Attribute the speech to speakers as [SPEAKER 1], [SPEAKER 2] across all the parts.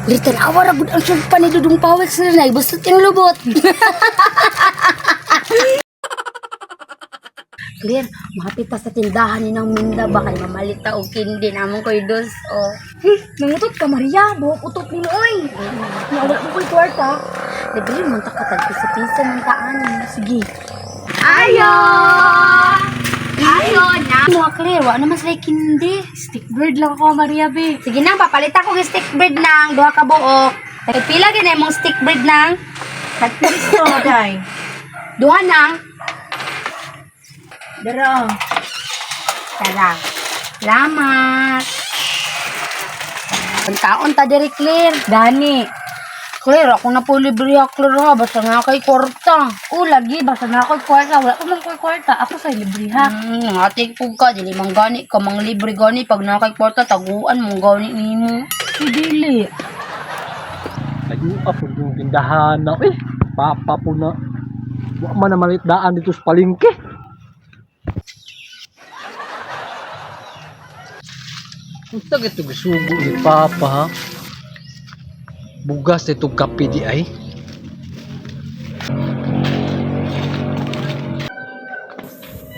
[SPEAKER 1] Literal awa ra gud ang sugpa ni Dudong Pawek sir na ibusot yung lubot. Clear, mahapit ta sa tindahan ni nang Minda ba kay mamalita og kindi namon koy dos oh.
[SPEAKER 2] Nangutot ka, Maria. Buhok utot ni mo, oy. Nga, wala mo ko'y kwarta.
[SPEAKER 1] Libre man ta katag piso-piso man taan.
[SPEAKER 2] Sige.
[SPEAKER 1] Ayo! Ayo na. Mga clear, wa naman sila kindi.
[SPEAKER 2] Stick bird lang ako, Maria, be.
[SPEAKER 1] Sige na, papalit ako ng stick bread nang duha ka buok. Tag pila gid imong stick bread nang?
[SPEAKER 2] Tagpiso, day.
[SPEAKER 1] Duha nang.
[SPEAKER 2] Dara.
[SPEAKER 1] Tara. Salamat. Pagkaon ta diri clear.
[SPEAKER 2] Dani.
[SPEAKER 1] Clear, ako na po libre ha, clear ha. Basta nga kay kwarta.
[SPEAKER 2] O, lagi. Basta na ako'y kwarta. Wala ko man ko'y kwarta. Ako sa'y libre, ha.
[SPEAKER 1] Ate po ka, dili man gani ka, mang libre gani. Pag na kay kwarta, taguan mong gani nimo.
[SPEAKER 2] Si Dili.
[SPEAKER 3] Nag-uap po yung tindahan na, eh, papa po na. Wa man na malit daan dito sa palengke. Unsa gito gisugo ni papa ha? Bugas nito kape di ay.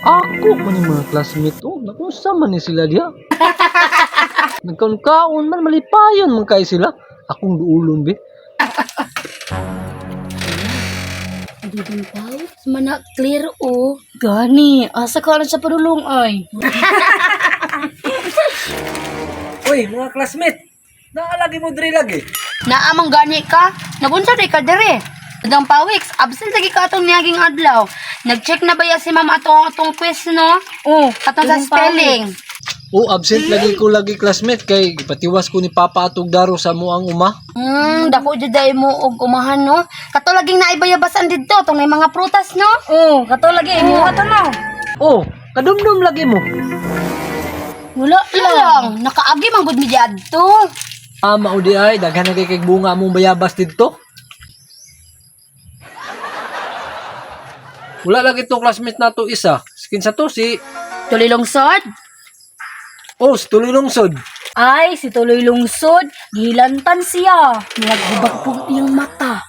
[SPEAKER 3] Ako po ni mga classmate oh, naku sa man ni sila diha. Nagkaon-kaon man malipayon man kay sila. Akong duulon be.
[SPEAKER 1] Dudong Pawis, mana clear oh.
[SPEAKER 2] Gani. Asa ka lang sa padulong, ay.
[SPEAKER 4] Uy, mga classmate! Naalagi mo diri lagi.
[SPEAKER 1] Naamang gani ka, nagunsa di ka dire. Dudong Pawis, absent lagi ka atong niaging adlaw. Nag-check na ba ya si ma'am atong atong quiz no?
[SPEAKER 2] Oh,
[SPEAKER 1] Atong sa
[SPEAKER 2] Dudong
[SPEAKER 1] spelling.
[SPEAKER 3] Oh, absent lagi ko lagi classmate kay gipatiwas ko ni Papa atong daro sa muang uma.
[SPEAKER 1] Dako jud ay mo og umahan no. Kato laging naibayabasan didto tong may mga prutas no.
[SPEAKER 2] Oh, kato lagi. Imo ka to, no.
[SPEAKER 3] Oh, kadumdum lagi mo.
[SPEAKER 1] Wala lang. Nakaagi man gud mi diadto.
[SPEAKER 3] Ah, mao di ay daghan na kay kay bunga among bayabas didto. Wala lagi to classmate nato isa. Skin sa to si
[SPEAKER 1] Tuloy lungsod.
[SPEAKER 3] Oh, si Tuloy Lungsod.
[SPEAKER 2] Ay, si Tuloy Lungsod. Gilantan siya.
[SPEAKER 1] Nagbubag po iyang mata.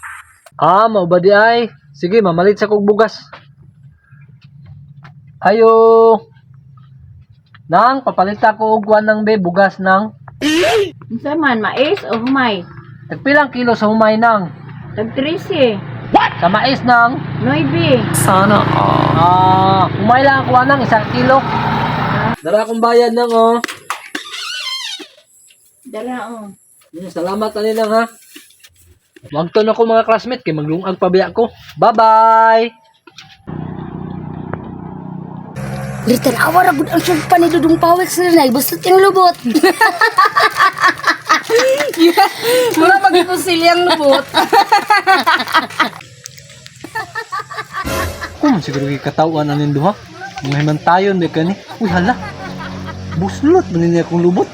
[SPEAKER 3] Ah, mao ba di ay? Sige, mamalit sa kog bugas. Ayo. Nang papalit ako og kuan ng be bugas nang.
[SPEAKER 5] Unsa man, mais o humay?
[SPEAKER 3] Tagpilang kilo sa humay nang.
[SPEAKER 5] Tag 13,
[SPEAKER 3] Sa mais nang.
[SPEAKER 5] 9.
[SPEAKER 3] Ah, humay lang ako anang 1 kilo. Dara akong bayad nang oh.
[SPEAKER 5] Dara oh.
[SPEAKER 3] Salamat ani lang ha. Wag to na ko mga classmate kay maglungag pa biya ko. Bye-bye.
[SPEAKER 1] Literal awa ra gud ang sugpa ni Dudong Pawis sir na ibusot yung lubot.
[SPEAKER 2] Wala pag-ipusilyang lubot.
[SPEAKER 3] Kum siguro kay katawan anin duha. Mga himantayon ba kani. Uy hala. Buslot man niya akong lubot.